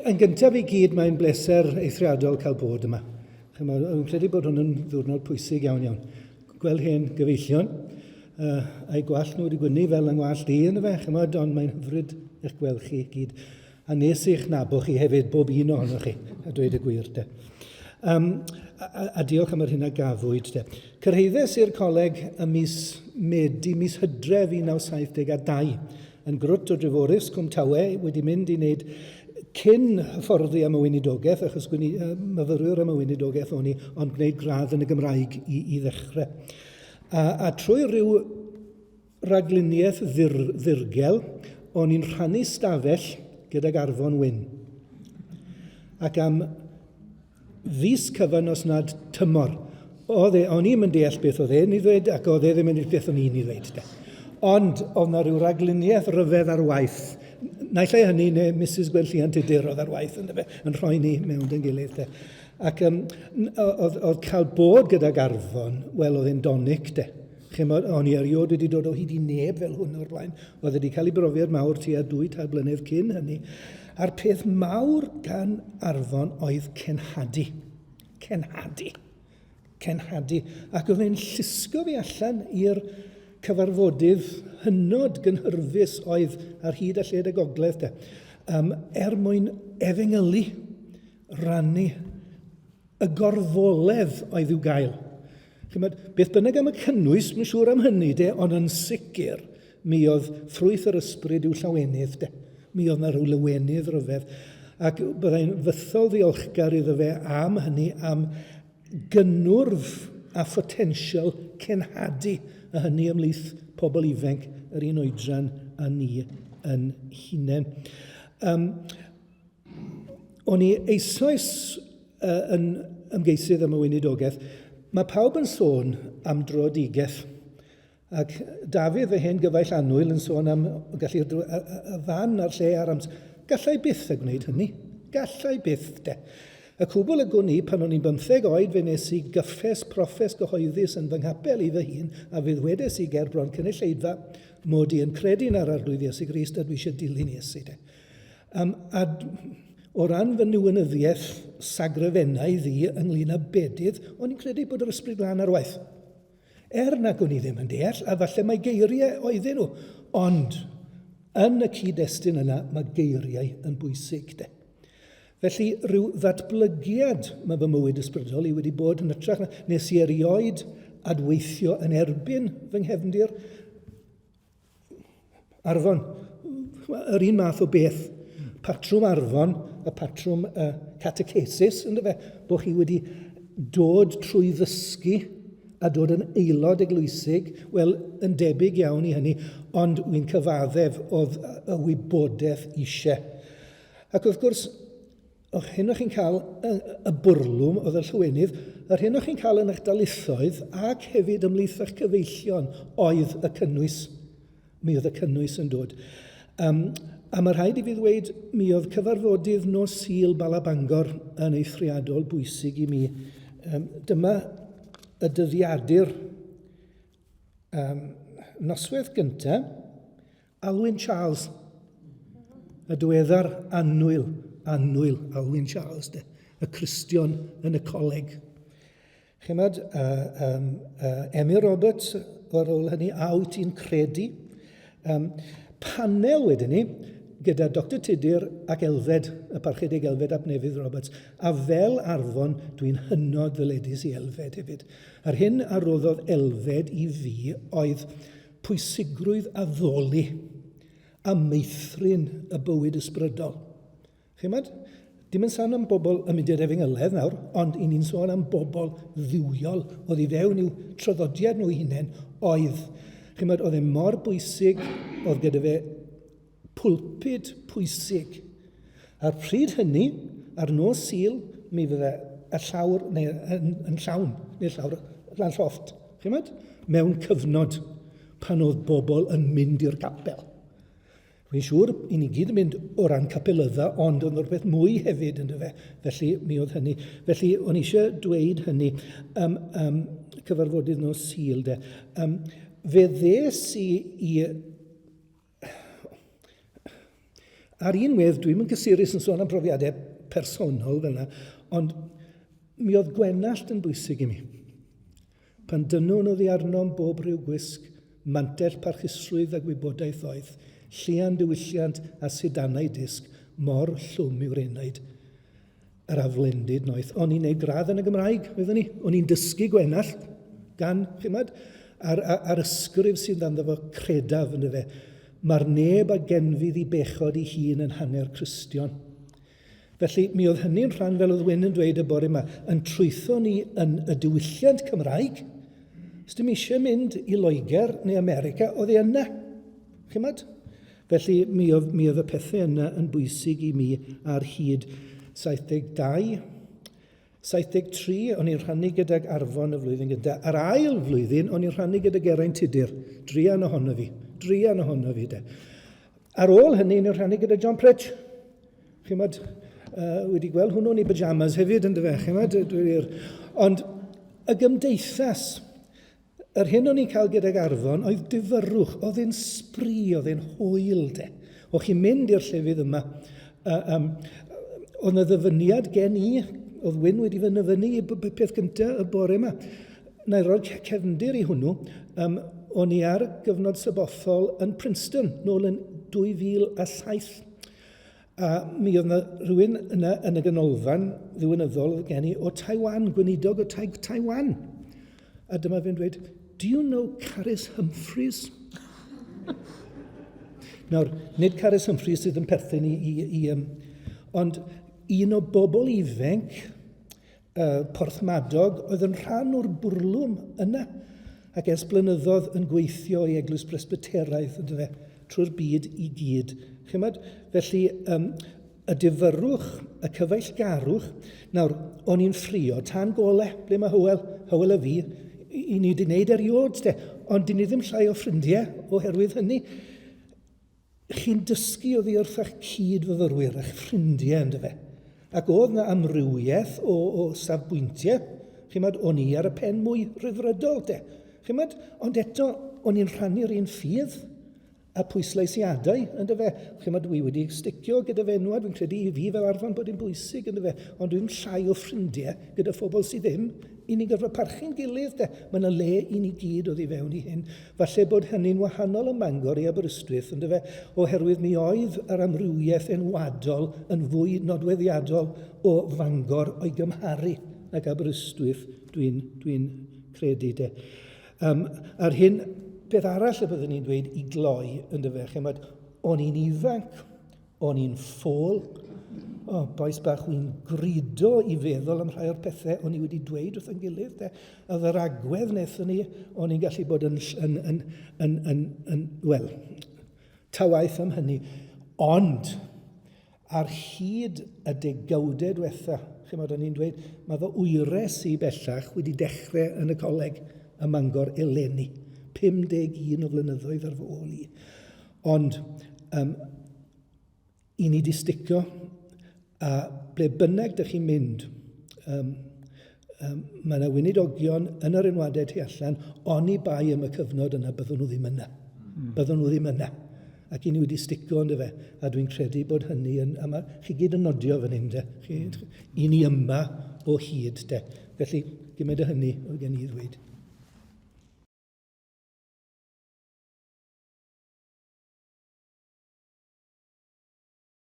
Yn gyntaf i gyd, mae'n bleser eithriadol cael bod yma. Chymod, dwi'n credu bod hwn yn ddiwrnod pwysig iawn iawn. Gweld hen gyfeillion, uh, a'i gwallt nhw wedi gwynnu fel yng ngwallt i yn y fe, chymod, ond mae'n hyfryd eich gweld chi gyd. A nes i'ch nabo chi hefyd, bob un ohonoch chi, a dweud y gwir, de. Um, a, a, a diolch am yr hyn a gafwyd, de. Cyrhaeddes i'r coleg ym mis Medi, mis Hydref 1972, yn grwt o Dreforys, Cwm Tawe, wedi mynd i wneud cyn hyfforddi am y weinidogaeth, achos gwni, uh, myfyriwr am y weinidogaeth o'n i, ond gwneud gradd yn y Gymraeg i, i ddechrau. A, a trwy rhyw Rhagluniaeth ddir, ddirgel, o'n i'n rhannu stafell gydag Arfon Wyn. Ac am fis cyfan os nad tymor, oedd e, o'n i'm yn deall beth oedd e'n ei ddweud ac oedd e ddim yn deall beth o'n i'n ei ddweud. De. Ond oedd na rhyw ragluniaeth ryfedd ar waith. Naill ai hynny neu Mrs Gwenllian Tudur oedd ar waith yn, fe, yn rhoi ni mewn dyn gilydd. De. Ac um, oedd, oedd cael bod gydag Arfon, wel oedd e'n donic de. Chimod, o'n i erioed wedi dod o hyd i neb fel hwn o'r blaen. Oedd wedi cael ei brofiad mawr tua dwy tair blynedd cyn hynny. A'r peth mawr gan Arfon oedd cenhadu. Cenhadu. Cenhadu. Ac oedd e'n llusgo fi allan i'r cyfarfodydd hynod gynhyrfus oedd ar hyd a lled y gogledd de. Um, er mwyn efengylu, rannu Y gorfoledd oedd i'w gael. Chimod, beth bynnag am y cynnwys, mae'n siŵr am hynny, de, ond yn sicr, mi oedd ffrwyth yr ysbryd i'w llawenydd, de. Mi oedd na rhyw lawenydd ryfedd. Ac byddai'n fythol ddiolchgar iddo fe am hynny, am gynnwrf a photensial cenhadu a hynny ymhlith pobl ifanc yr un oedran â ni yn hunain. Um, O'n i eisoes uh, yn ymgeisydd am y weinidogaeth. Mae pawb yn sôn am dröedigaeth. Ac Dafydd, fy hen gyfaill annwyl, yn sôn am gallu y, y, y fan a'r lle a'r amser. Gallai byth a gwneud hynny. Gallai byth, de. Y cwbl y gwn i, pan o'n i'n bymtheg oed, fe nes i gyffes proffes gyhoeddus yn fy nghapel i fy hun, a fe ddwedes i ger bron cynulleidfa mod i yn credu yn yr Arglwydd Iesu Grist a dwi eisiau dilyn Iesu. De. Um, a o ran fy niwinyddiaeth sagrafennaidd i ynglyn â bedydd, o'n i'n credu bod yr Ysbryd Glân ar waith. Er nag o'n i ddim yn deall, a falle mae geiriau oedden nhw, ond yn y cyd-destun yna mae geiriau yn bwysig. De. Felly, rhyw ddatblygiad mae fy mywyd ysbrydol i wedi bod yn hytrach na nes i erioed adweithio yn erbyn fy nghefndir, Arfon, yr un math o beth. Patrwm Arfon, y patrwm uh, catechesis, ynddo fe, bod chi wedi dod trwy ddysgu a dod yn aelod eglwysig, wel, yn debyg iawn i hynny, ond wy'n cyfaddef oedd y wybodaeth eisiau. Ac wrth gwrs, Yr hyn o'ch chi'n cael, y, y bwrlwm oedd y llawenydd, yr hyn o'ch chi'n cael yn eich dalithoedd ac hefyd ymhlith eich cyfeillion oedd y cynnwys. Mi oedd y cynnwys yn dod. Um, a mae rhaid i fi ddweud, mi oedd cyfarfodydd nos Sul Bala Bangor yn eithriadol bwysig i mi. Um, dyma y dyddiadur um, noswaith gyntaf, Alwyn Charles, y diweddar annwyl, annwyl Alwyn Charles, de, y Cristion yn y coleg. Chymod, uh, um, uh, Emyr Roberts o'r ôl hynny, a wyt ti'n credu? Um, panel wedyn ni, gyda Dr Tudur ac Elfed, y parchedig Elfed ap Nefydd Roberts, a fel Arfon, dwi'n hynod ddyledus i Elfed hefyd. Yr hyn a roddodd Elfed i fi oedd pwysigrwydd addoli a meithrin y bywyd ysbrydol. Chimod, dim yn sôn am bobl y mudiad efengylaidd nawr, ond i ni'n sôn am bobl dduwiol oedd i fewn i'w traddodiad nhw hunain oedd. Chimod, oedd e mor bwysig, oedd gyda fe pulpud pwysig. A'r pryd hynny, ar nos Sul, mi fydde y llawr, neu yn, yn llawn, neu llawr lan llofft, chimod? Mewn cyfnod pan oedd bobl yn mynd i'r capel. Dwi'n siŵr i ni gyd yn mynd o ran capelydda, ond oedd rhywbeth mwy hefyd yn fe. Felly, mi oedd hynny. Felly, o'n eisiau dweud hynny. Um, um, cyfarfodydd nos Sul, de. Um, fe ddes i i... Ar un wedd, dwi'm yn gysurus yn sôn am brofiadau personol fel yna, ond mi oedd Gwenallt yn bwysig i mi. Pan dynnwn oddi arnom bob rhyw gwisg, mantell parchusrwydd a gwybodaeth ddoeth, llian diwylliant a sidanau disg, mor llwm yw'r enaid. Yr aflendid noeth. O'n i'n neud gradd yn y Gymraeg, oeddwn i. O'n i'n dysgu Gwenallt gan, chimod, a'r, ar, ar ysgrif sy'n dando fo credaf yn fe. Mae'r neb a genfydd i bechod i hun yn hanner Cristion. Felly, mi oedd hynny'n rhan, fel oedd Wyn yn dweud y bore yma, yn trwytho ni yn y diwylliant Cymraeg. Sdim eisiau mynd i Loegr neu America, oedd e yna. Chimod? Felly, mi oedd, mi oedd y pethau yna yn bwysig i mi ar hyd 72. 73, o'n i'n rhannu gydag Arfon y flwyddyn gyntaf. Yr ail flwyddyn, o'n i'n rhannu gyda Geraint Tudur. Druan ohono fi. Druan ohono fi, de. Ar ôl hynny, o'n i'n rhannu gyda John Pritch. Chimod, wedi gweld hwnnw'n ei pyjamas hefyd, yn dyfe, chimod, dwi'n... Ond y gymdeithas, Yr hyn o'n i'n cael gydag Arfon oedd difyrrwch, oedd e'n sbri, oedd e'n hwyl de. O'ch chi'n mynd i'r llefydd yma, um, oedd yna ddyfyniad gen i, oedd Wyn wedi fy nyfynnu i peth gyntaf y bore yma. Na i roi cefndir i hwnnw, um, o'n i ar gyfnod sabothol yn Princeton, nôl yn 2007. A mi oedd yna rhywun yna yn y ganolfan ddiwinyddol oedd gen i o Taiwan, gweinidog o tai Taiwan. A dyma fe'n dweud, do you know Carys Humphreys? Nawr, nid Carys Humphreys sydd yn perthyn i, i, i um, ond un o bobl ifanc Porthmadog oedd yn rhan o'r bwrlwm yna ac ers blynyddoedd yn gweithio i Eglwys Bresbyteraidd yn dyfe, trwy'r byd i gyd. Chymod? Felly, um, y difyrrwch, y cyfeillgarwch. Nawr, o'n i'n ffrio tan gole, ble mae Hywel, Hywel a fi, i, i ni wedi wneud erioed, de. Ond dyn ni ddim llai o ffrindiau oherwydd hynny. Chi'n dysgu oddi wrth eich cyd-fyfyrwyr, eich ffrindiau, yndyfe? Ac oedd 'na amrywiaeth o, o safbwyntiau. Chimod, o'n i ar y pen mwy rhyddfrydol, de. Chimod, ond eto, o'n i'n rhannu'r un ffydd a pwysleisiadau, yndyfe? Chimod, dwi wedi sticio gyda fe enwad, fi'n credu i fi fel arfon bod hi'n bwysig, yndyfe? Ond dwi'n llai o ffrindiau gyda phobl sydd ddim. I ni'n gorfod parchu'n gilydd, de. Mae yna le i ni gyd oddi fewn i hyn. Falle bod hynny'n wahanol ym Mangor i Aberystwyth, yndyfe, oherwydd mi oedd yr amrywiaeth enwadol yn fwy nodweddiadol o Fangor o'i gymharu ag Aberystwyth, dwi'n dwi credu de. Um, a'r hyn, beth arall y byddwn ni'n dweud i gloi, yndyfe, chymod, o'n i'n ifanc, O'n i'n ffôl. O, bois bach, wy'n grido i feddwl am rhai o'r pethau o'n i wedi dweud wrth yn gilydd. De. Oedd yr agwedd wnaethon ni, o'n i'n gallu bod yn, yn, yn, yn, yn, yn, wel, ta waeth am hynny. Ond, ar hyd y degawdau diwetha, chimod, o'n i'n dweud, mae fy wyres i bellach wedi dechrau yn y coleg ym Mangor eleni. 51 o flynyddoedd ar fy ôl i. Ond um, i ni di sticio a ble bynnag dych chi'n mynd, um, um, mae yna weinidogion yn yr enwadau tu allan, oni bai am y cyfnod yna byddwn nhw ddim yna. Byddwn nhw ddim yna. Ac i ni wedi stico ynddo fe, a dwi'n credu bod hynny yn, a mae, chi gyd yn nodio fan hyn, de. Chi, i ni yma o hyd, de. Felly, gymaint o hynny oedd gen i ddweud.